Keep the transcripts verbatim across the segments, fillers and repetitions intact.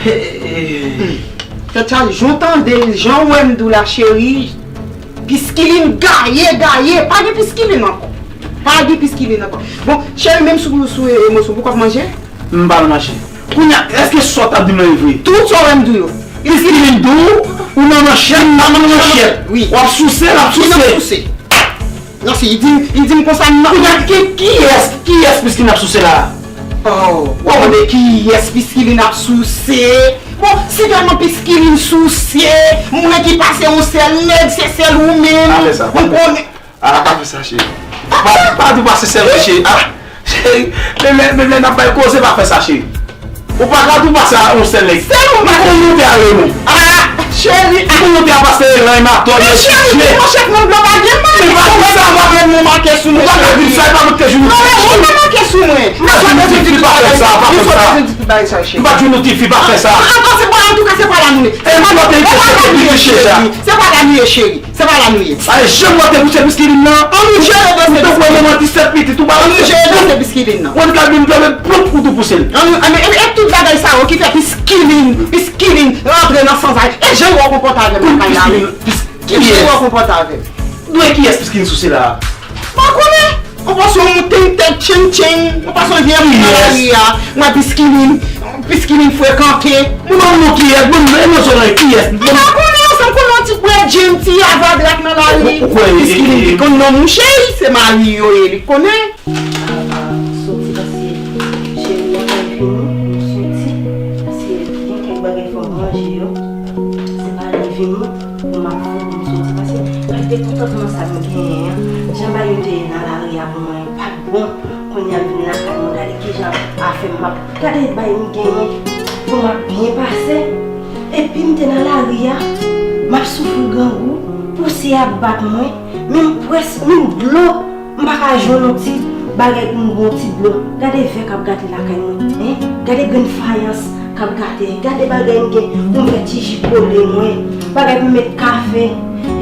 Tèt chaje, jan w tande l, jan w wè m di w la, cheri, piskilin gaye, gaye, pa gen piskilin ankò. Pa gen piskilin ankò. Bon, cheri, menm sou, sou emosyon, poukò w ap manje? M pa nan mache. Kounye a, èske sa w t ap di m nan e vre? Tout sa w wè m di w yo. Piskilin di w, ou nan manchèt, m nan manchèt. Wi. W ap souse, l ap souse. Li nan souse. Nan si, li di, li di m konsa, m nan. Kounye a, ki, kiyès, kiyès piskilin ap souse la? Oh, w ap mande kiyès piskilin ap souse? Bon, si tèlman piskilin souse, mwen ki pase yon sèl nèg, se sèl ou menm. Pa fè sa, pa fè sa. Ou konnen. Ah, pa fè sa, cheri. Pa, pa di w pase sèl mwen, cheri. Ah, cheri, menm lè, menm lè n ap bay koze, pa fè sa, cheri. Ou pa ka di w pase a yon sèl nèg. Sèl ou pa. Ou konn monte a Remon. Ah, cheri. Ou konn monte a pase Elan, Ematòn, men cheri, men chèf, non, non, pa gen. Men pa di sa, pa gen. Ou pa ka di sa, e pa mwen ki te jwenn. Non, ou pa make sou mwen. M pa jwenn yon ti fi, pa fè sa, pa fè sa. M pa jwenn yon ti fi, pa fè sa. Antouka, se pa la nou ye. E m pa te, se pa la nou ye, cheri. Se pa la nou ye, cheri. Se pa la nou ye. Ay, janm wè te bouche piskilin nan. Ann nou jere dosye piskilin. Ou te wè manman disèt pitit, ou pa. Ann nou jere dosye piskilin nan. Ou ka vin pleve ploup ou tou pouse l. Ann nou, ann, e, e tout bagay sa yo ki fè piskilin, piskilin rantre nan sans a. E jan yo konpòte avè m lakay la, wi. E jan yo konpòte avè m. Dwe kiyès piskilin souse la? Pa konnen. Ou panse yon tenten tcheng tcheng, ou panse yon vye moun nan lari a, mwen piskilin, piskilin frekante. Moun nan moun kiyès, moun nan moun nan kiyès. Mwen pa konnen, sa m konnen yon ti bredjenn, ti avadrak nan lari. Piskilin, li konn non mouche, se mari yo ye, li konnen. Soti paske cheri lakay vini, m soti, paske gen kèk bagay fò m ranje yo. Se pa li vini. Pou m ap fou pou m soti. Paske gade dekontantman sa m genyen an. Jan bagay yo te ye nan lari a pou mwen, li pa t bon. Kounye a m vin lakay mwen, gade kijan afè m ap. Gade bagay m genyen pou m ap byen pase. Epi m te nan lari a, m ap soufri grangou, pousyè ap bat mwen, men m prèske, menm dlo. M pa ka jwenn yon ti bagay pou m bwè yon ti dlo. Gade vè k ap gate lakay mwen, en? Gade grenn fayans k ap gate. Gade bagay m gen pou m fè ti ji kole mwen. Bagay pou m met kafe.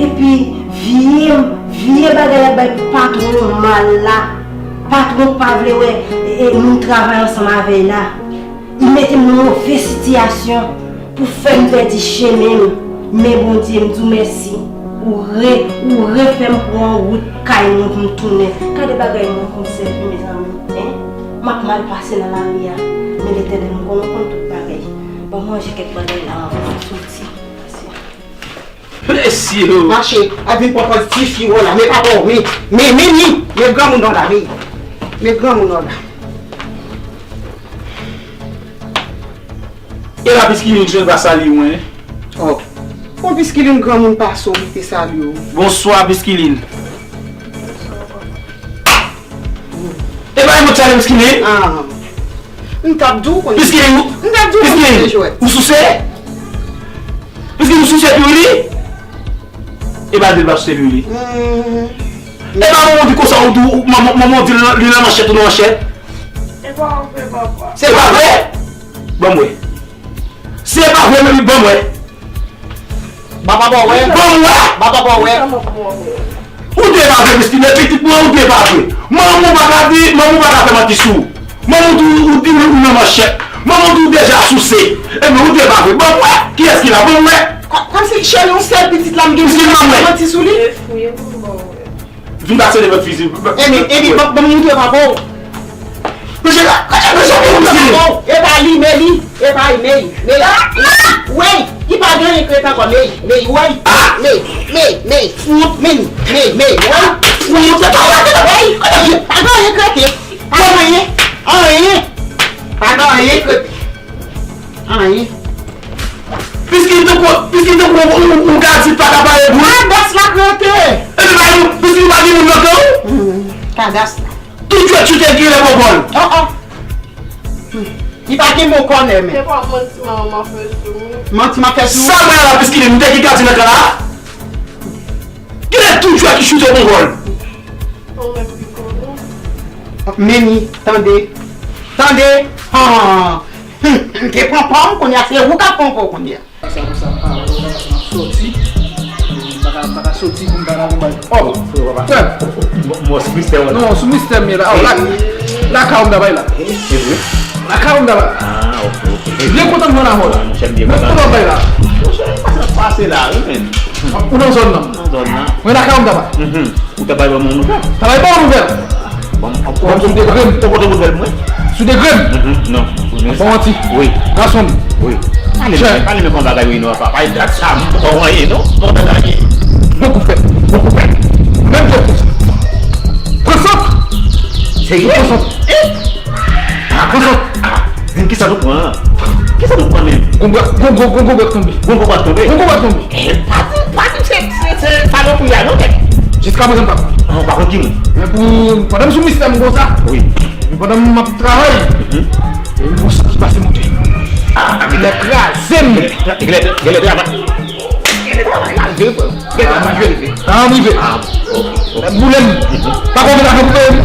Epi vye, vye bagay y ap bay patwon mal la. Patwon k pa vle wè, e, e, moun travay ansanm avè l la. Li mete m nan move sitiyasyon pou fè m pèdi chemen m. Men Bondye, m di w mèsi. Ou re, ou refè m pran wout kay mwen pou m tounen. Gade bagay mwen konn sèvi, mezanmi, en? M ap mal pase nan lari a. Men Letènèl, m konnen w konn tout bagay. Ban m ranje kèk bagay la anvan m soti. Mesye! Mache, al vin pran pòz ti fi w la. Men papa w, men, men, men li, men granmoun w la, men, men granmoun w la. E la piskilin, jwenn pa salye mwen. Oh. Bon, piskilin granmoun pase w, li te salye w. Bonswa, piskilin. E pa yon moun salye piskilin? Ah. M t ap di w konn. Piskilin, m t ap di w konn jwèt. Ou souse? Piskilin, ou souse pi w li? E pa di l pa souse pi w li. E pa manman w di konsa, ou di, ou, manman, manman w di li nan manchèt, ou nan manchèt. E pa vre, papa. Se pa vre? Ban m wè. Si e pa vre, men ban m wè. Papa pa wè. Ban m wè. Papa pa wè. Ou dwe pa vre, piskilin, pitit mwen, ou dwe pa vre. Manman w pa ka di, manman w pa ka fè manti sou ou. Manman w di ou, ou di ou nan manchèt. Manman w di ou deja souse. Ebyen, ou dwe pa vre. Ban m wè. Kiyès ki la? Ban m wè. Kò-, kòmsi cheri, yon sèl pitit la, m gen pou m fè manti sou li? Vin pase de lòt fizi. Ebi, ebi, ban, ban m montre papa w. Mesye, mesye, mesye, mesye. E pa li, men li. E pa li, men li, men li. Wey, li pa gen anyen k ret ankò, men li, men li, wey. Men, men, men, men, men, men, wey. Wey, pa gen anyen k rete. Pa gen anyen, anyen. Pa gen anyen k rete. Anyen. Piskilin tankou, piskilin tankou yon, yon, yon gadit pa ka pare bri. Kadas la k rete. Epi pa gen, piskilin pa gen moun nan kan ou? Hmm, kadas la. Tout jwèt chute ki lè bon bòl. Oh, oh. Hmm. Li pa gen bon kònè, men. Se pa manti manman fè sou ou. Manti m ap fè sou ou. Sa mwen la, piskilin, m te ki gadyen nan kan la? Genlè tout jwèt ki chute bon gòl. Ou menm ki konnen. Men li, tande. Tande. Han. Hmm, m te pran pa w, kounye a se ou k ap pran pa w kounye a. Sa konsa, m pa wè, m ap soti. M pa ka, m pa ka Soti pou m ta lave bal. Oh, frè. Bon, bon, sou mistè w la. Non, sou mistè m ye la. Oh, la, lakay ou m ta bay la. E vre? Lakay ou m ta bay la. Ah, ok, ok. Byen kontan m nan la, la. Monchè, m byen kontan. Byen kontan m bay la. Monchè, sa k pase la, wi, men. Ou nan zòn nan? Nan zòn nan. Mwen lakay ou m ta bay. Mhm. Ou ta bay ban m yon nouvèl? Ta bay ban yon nouvèl. Bon, bon, sou degre m. Ou konn nouvèl mwen? Sou degre m. Mhm, non. Bon manti. Wi. Gason m. Wi. Pale men, pale men kon bagay wi non, papa. E dat sa m pa wè non. Bon bagay. Bon koupè. Bon koupè. Menm jan. Pran sant. Serye? Pran sant. Eh? Ah, pran sant. Ah, di m kisa nou pran? Kisa nou pran menm? Gon bwa, gon, gon, gon, gon bwa tonbe. Gon bwa tonbe? Gon bwa tonbe. Eh, pa di, pa di se, se, se salopri a non, men. Jiska prezan m pa konn. Ah, ou pa konn ki moun? Men pou, pandan m sou mistè m konsa. Wi. Epi pandan m ap travay, mhm, e m gon sant ki pase monte. Ah, ah, lè kraze m. Genlè, genlè, genlè travay. Genlè travay la rive, frè. Genlè travay la rive. Ah, m rive. Ah, bon. Boule m. Pa konn lajan pou peye m.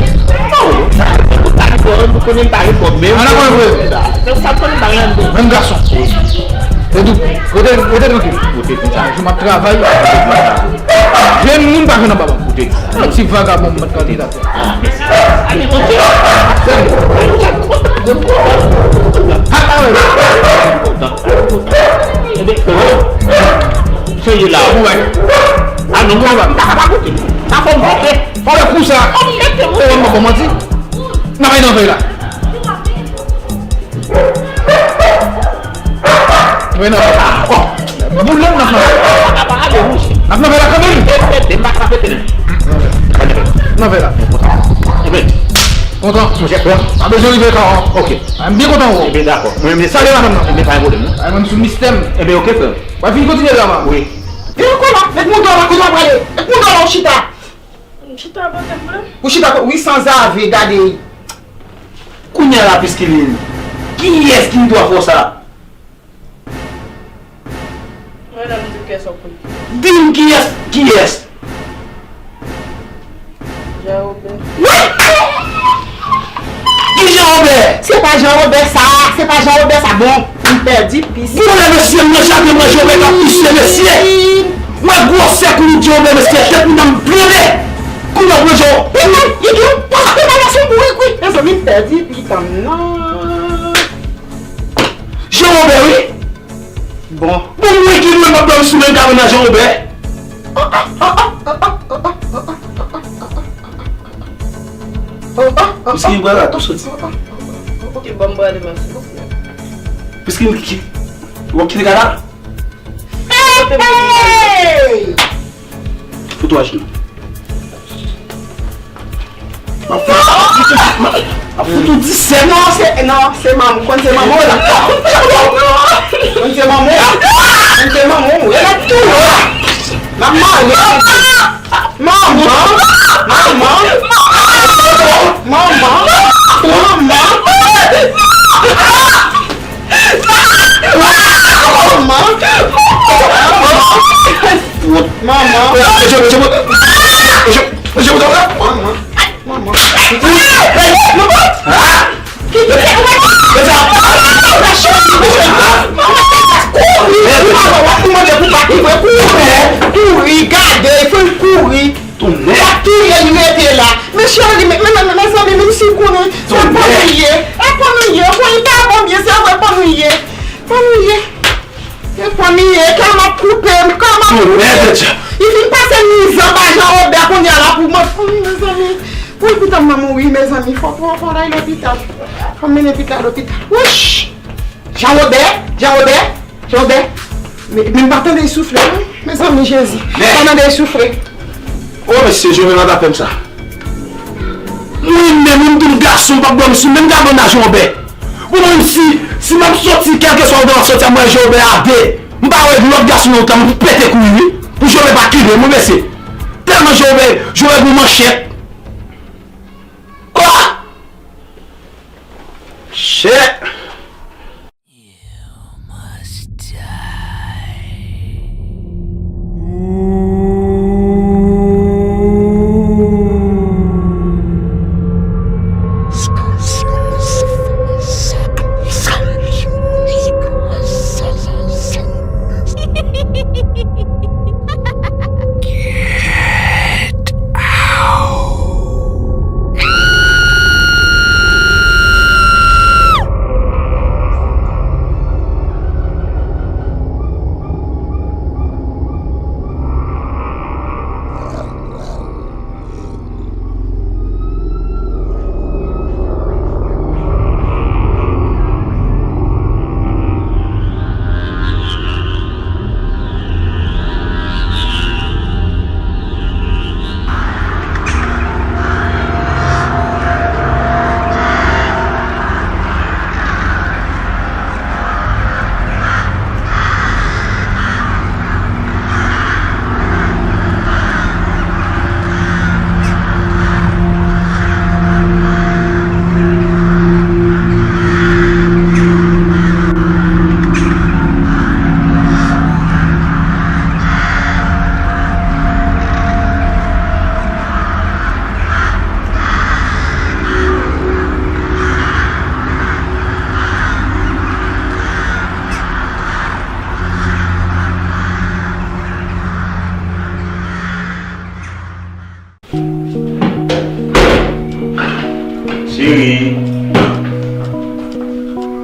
Non, sa, sa, sa, ou konnen m pa gen kòb menm. An avan vre. Sa, sa, ou konnen m pa gen lajan. Menm gason. Se tou. Rete, rete trankil. Rete konsa. Jou m ap travay. Jwenn moun pa jwenn anba ban m. Ti vagabon m pa t ka di la. Ah, mèsi. Ale, monte. Sèl. Kontan. Kontan. Kontan. Ebe, kontan. Soyez là. Ou wè. Ah non, mwen pa ka pa koute. Sa fò m koute. Fò m koute sa. Fò m mete mwen. Ou wè mwen kòman di? N ap nan vèy la. Mwen nan vèy la. Bon. Boule m nan vèy la. N ap nan vèy la kanmenm. Nan vèy la. Ebe. Kontan. Monchè, frè. Pa bezwen rive ka, ok. M byen kontan, wè. Ebe, dakò. Mwen, mwen, salye madanm nan. Ebe, pa gen pwoblèm, non. Ay, mwen, m sou mistè m. Ebe, ok, frè. W ap vin kontinye drama. Wi. Vin ankò la, met mouton la, kote w prale? Met mouton la, ou chita. M chita kote m vle. Ou chita ko-, wi, sanzave, gade. Kounye a la, Piskilin, kiyès ki gen dwa fè w sa? Mwen menm, di w kiyès w ap koute. Di m kiyès, kiyès? Jean Robert. Wi! Ki Jean Robert? Se pa Jean Robert sa, se pa Jean Robert sa. Bon, m pèdi pis. Bon, lè mesye m nan jaden mwen, Jean Robert ap pise, mesye. Wè gwosè kou Jean Robert, mesye, tèt m nan m plonde. Kou nan pran Jean Robert. Li gen yon pòs de balanse bourik, wi. Mezanmi, m pèdi pita m nan. Jean Robert, wi. Bon. Bon, mwen ki dwe m ap dòmi sou menm kabann ak Jean Robert. Piskilin, pral la, tou soti. Ok, ban m prale, mèsi. Piskilin, ki, w ap kite kay la? Hey! Fout ou ajenou. M ap fout, m ap fout ou disèt. Non, se, non, se manman, ou konn se manman w la. Ou konn se manman w la. Ou konn se manman w. E la tou la. M ap mare. Manman, manman, manman, manman. Manman. Manman. Manman. Manman. Manman. Kouri! Kouri! Kouri! Gade, fè l kouri! Tonè! L ap touye l, rete la. Men cheri, men, men, men, mezanmi, menm si w konnen, se pa nou ye. E pa nou ye. Bon, li pa bon byen, se vre, pa nou ye. Pa nou ye. E pa nou ye. Kè m ap koupe m, kè m ap koupe m. Tonè de Dye! Li fin pase mizè anba Jean Robert kounye a la pou mwen. Wi, mezanmi. Wi, pita m nan mouri, mezanmi. Fò, fò, fò l al lopital. Fò m mennen pita lopital. Wouch! Jean Robert, Jean Robert, Jean Robert. Men, men m pa tande l soufle, non. Mezanmi, Jezi. Men. M pa tande l soufle. O, mesye, Jovenel pa ta fè m sa. Mwen menm, m tou m gason, m p ap dòmi sou menm kabann ak Jean Robert. Bon, menm si, si m ap soti, kèlkeswa kote m ap soti, m wè Jean Robert a de. M pa wè lòt gason nan wout la, m pete kouri, wi. Pou Jean Robert pa kenbe m, wi, mesye. Tèlman Jean Robert, Jean Robert gon manchèt. Oh! Shit!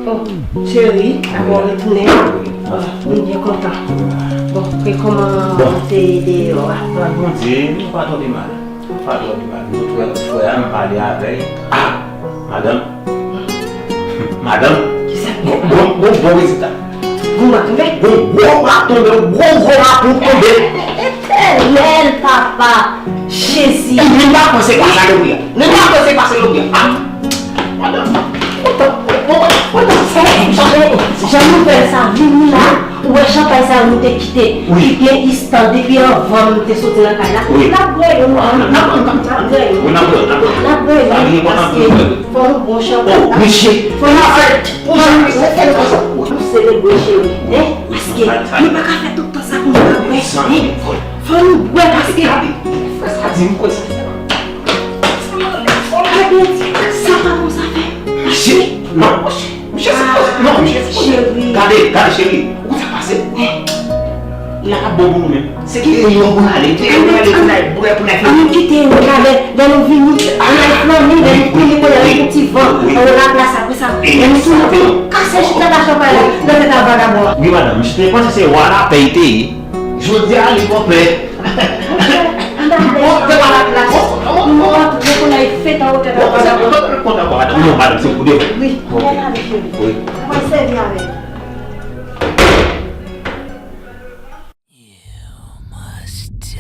Oh, cheri, avè w retounen. Oh, m byen kontan. Bon, e kòman te ye deyò a? Gras Bondye, nou pa twò pi mal. Nou pa twò pi mal. Nou twò frè a, m pale avè l. Ah! Madanm. Madanm. Kisa k gen? Bon, bon, bon, bon rezilta. Gwo rat tonbe? Gon gwo rat tonbe, gon gwo, gwo rapou tonbe. Etènèl papa Jezi. Li pa panse pa sa lè w ye. Li pa panse pa sa lè w ye. Ah! Madanm, kontan, kontan, kontan. Jan nouvèl sa vini la, ou wè chanpay sa yo nou te kite, wi, ki gen istan depi anvan nou te soti nan kay la. Wi. N ap bwè yo, nou. N ap, n ap, n ap bwè yo. Wi, n ap bwè, n ap bwè. N ap bwè yo, paske fò nou bon chanpay la. Oh, mesye. Fò nou, fò nou, fò nou selebre, cheri, hein? Paske nou pa ka fè tout tan sa pou nou pa bwè, hein? Fò nou bwè, paske. Gade, sa di m kwè sa. Gade, sa pa bon zafè. Cheri, non, cheri, misye se koze. Non, misye se koze. Cheri. Gade, gade, cheri. Ou konn sa k pase? Hein? Li la pa bon pou nou menm. Se ki reyinyon pou n ale. Ki reyinyon pou n ale bwè, pou n al fini. Ann kite yo la, lè, lè nou vini, ann al flanne, lè nou fini, kounye a, nou pran ti van, anwo laplas, apre sa, lè nou sou wout, nou kase chita la chanpay la, nan tèt a vagabon an. Wi, madanm, misye te panse se wa lapè li te ye. Jodi a, li pran pè. Monchè, ann al fè wa laplas. Nou antre, kounye a, fèt anwo tèt a vagabon. Non, madanm, se pou de vrè. Wi, ann ale, cheri. Wi. Ou pral sèvi avè l. You must die.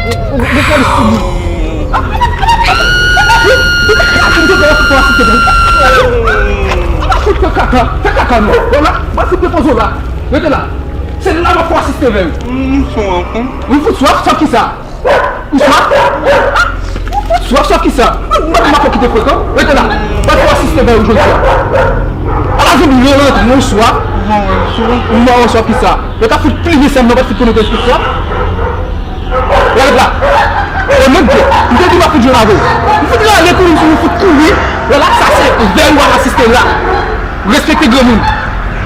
Ou, ou, ou polis sou mwen. Ou ta ka fout kaka, fè kaka, fè kaka non. Wè la, mwen fout depoze w la. Rete la. Se la m ap fè w asiste vè yo. M sou ankò. Ou fout swaf, swaf kisa? Ou swaf? Ou fout swaf, swaf kisa? Mwen, mwen, m ap fè w kite frekan. Rete la. Mwen fè w asiste vè yo jodi a. Ala zanmi, yo rantre, ou swaf. Ou mò, ou swaf kisa? Yo ta fout plimen sèm nan, pa t fout konnen te swaf. Gade la. E menm pye. M te di m ap fout jwe avè w. M fout rale kouri sou ou, fout kouri. Wè la, sa se vè ou al asiste la. Respekte granmoun.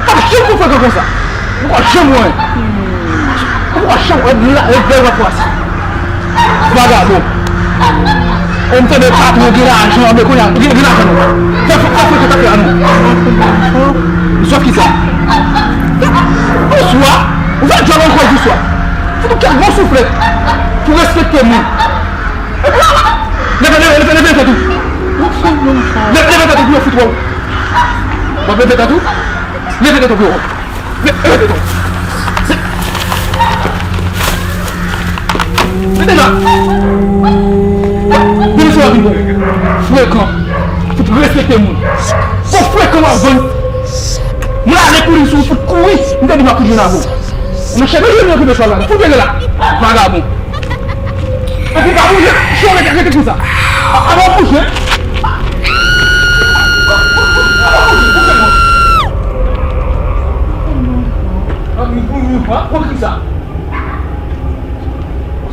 Pap janm fè frekan konsa. Ou pap janm wè. Ou pap janm wè la, e vè ou ap pase. Vagabon. Ou m tande patwon gen lajan, men kounye a, gen, gen lajan non. Fè, fè, fè frekan tankou a non. Ou swaf kisa? Ou swaf? Ou fè djòl ankò di swa. Fout ou kèk bon souflèt pou respekte moun. Epi, leve, leve, leve, leve tèt ou. Leve, leve tèt ou pou yo fout wè w. W ap leve tèt ou? Leve tèt ou pou yo wè w. Leve, leve tèt ou. Se, rete la. Demen sou la vin bon. Frekan. Fout respekte moun. Fò frekan w ap vann. Mwen ale kouri sou ou, fout kouri. M te di m ap fout jwenn avè w. Nan chèche jwenn yo ki bezwen la. Fout rete la. Vagabon. Epi pa bouje. Cho rete, rete konsa. A, a pa bouje. A pa bouje, bouje non. A, mi, mi, mi, pa, pa konn ki sa.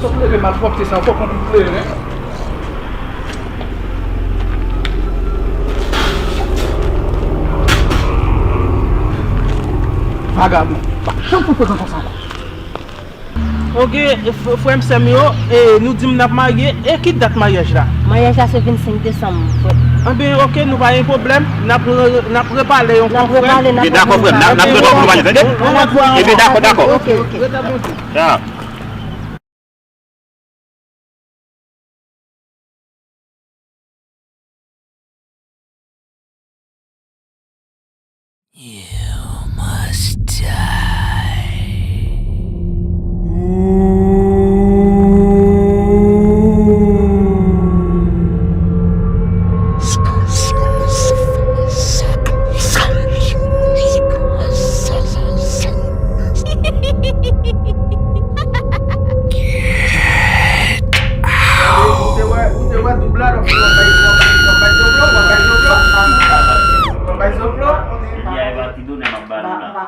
Sa pou leve malpwòpte sa, fò konn kleren. Vagabon. Pa janm pou prezan konsa ankò. Ok, f-, frè m, sè m yo, e, nou di m n ap marye, e ki dat maryaj la? Maryaj la se vennsenk desanm, frè m. Anben, ok, nou pa gen pwoblèm, n ap re-, n ap repale yon fwa, frè m. N ap repale, n ap repale. Ebyen, dakò, frè m, n ap, n ap ret pou nou maryaj, tande? Ebyen, dakò, dakò. Ok, ok. Ya. You must die. Ou te wè, ou te wè doublad, w ap, w ap bay, w ap bay, w ap bay zòblò, w ap bay zòblò, w ap bay zòblò. Jodi a, e pa ti donè m ap ba nou la.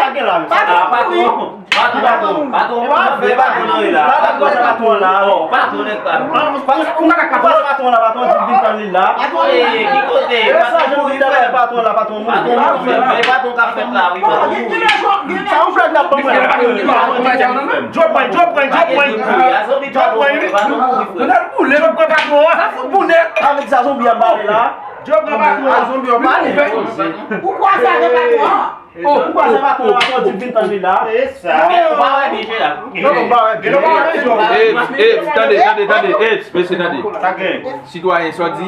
sa gen la menm? Patwon, patwon, patwon, patwon, patwon, patwon, patwon, patwon, patwon, patwon, patwon, patwon, patwon, patwon, di vin tann li la. Ki kote? E sa, jan ou di talè, patwon la, patwon mouri. Patwon mouri, men patwon ka fèt la, wi, patwon mouri. Sa yon flag la, patwon. Joe pran, Joe pran, Joe pran. Joe pran, wi. Joe pran patwon an. Sa fout pou nèt. Avèk sa zonbi a bale la. Joe pran patwon an. Zonbi a bale. Ou kwè sa gen patwon an? Oh, ou pa se patwon an, patwon di vin tann li la. E sa. Men ou pa wè byen, Jera. Non, ou pa wè byen. Eps, eps, tande, tande, tande, eps, mesye, tande. Sa gen. Sitwayen, sa w di?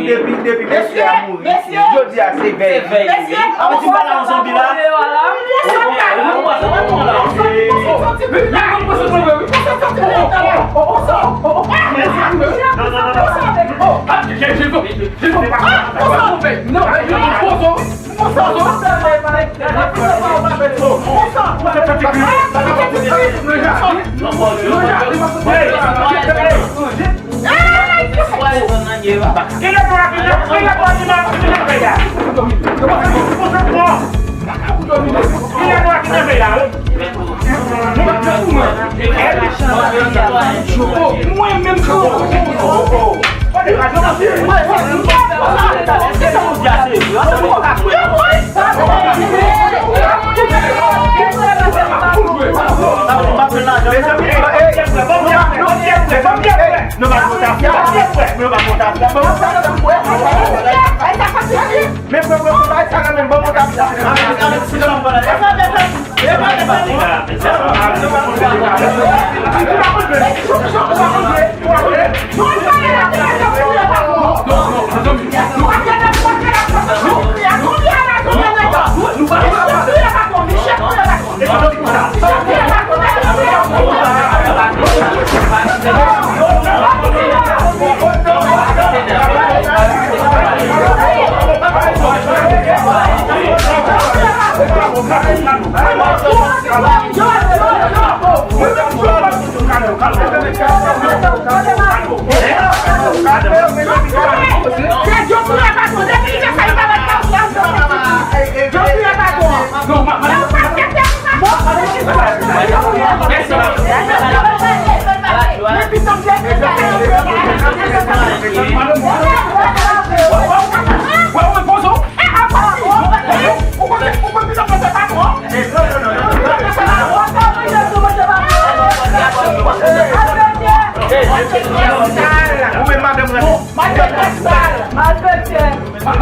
depi, depi mesye a mouri, jodi a se vèy li ye. Mesye, a, ou di m pa la yon zonbi la? Non, non, non, non. Mwen menm tou. Ou menm madanm nan. Malfektè. Malfektè. Fè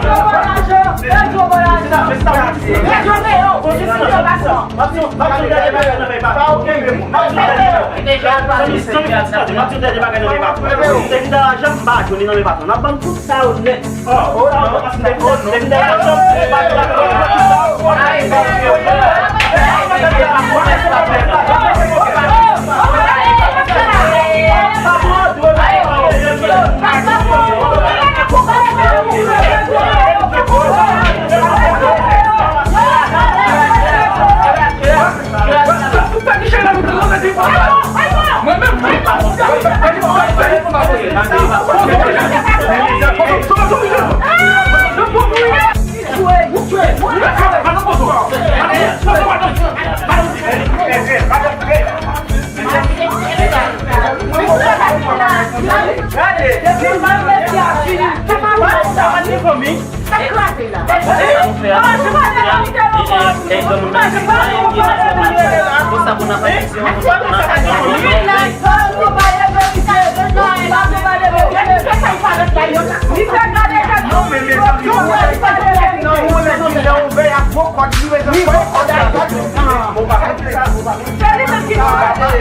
dlo bò lajan. Fè dlo bò lajan. Fè dlo deyò. Jistis yo pa fè. Mwen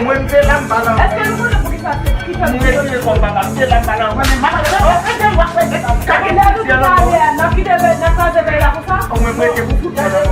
Mwen te la, m pa la. Èske nou konnen poukisa se, ki fè nou retire kò m pa la? M te la, m pa la. Mwen menm, m ap rete. Lè nou te pale a, n ap kite vè, n ap kraze vèy la konsa? Mwen, m rete pou fout.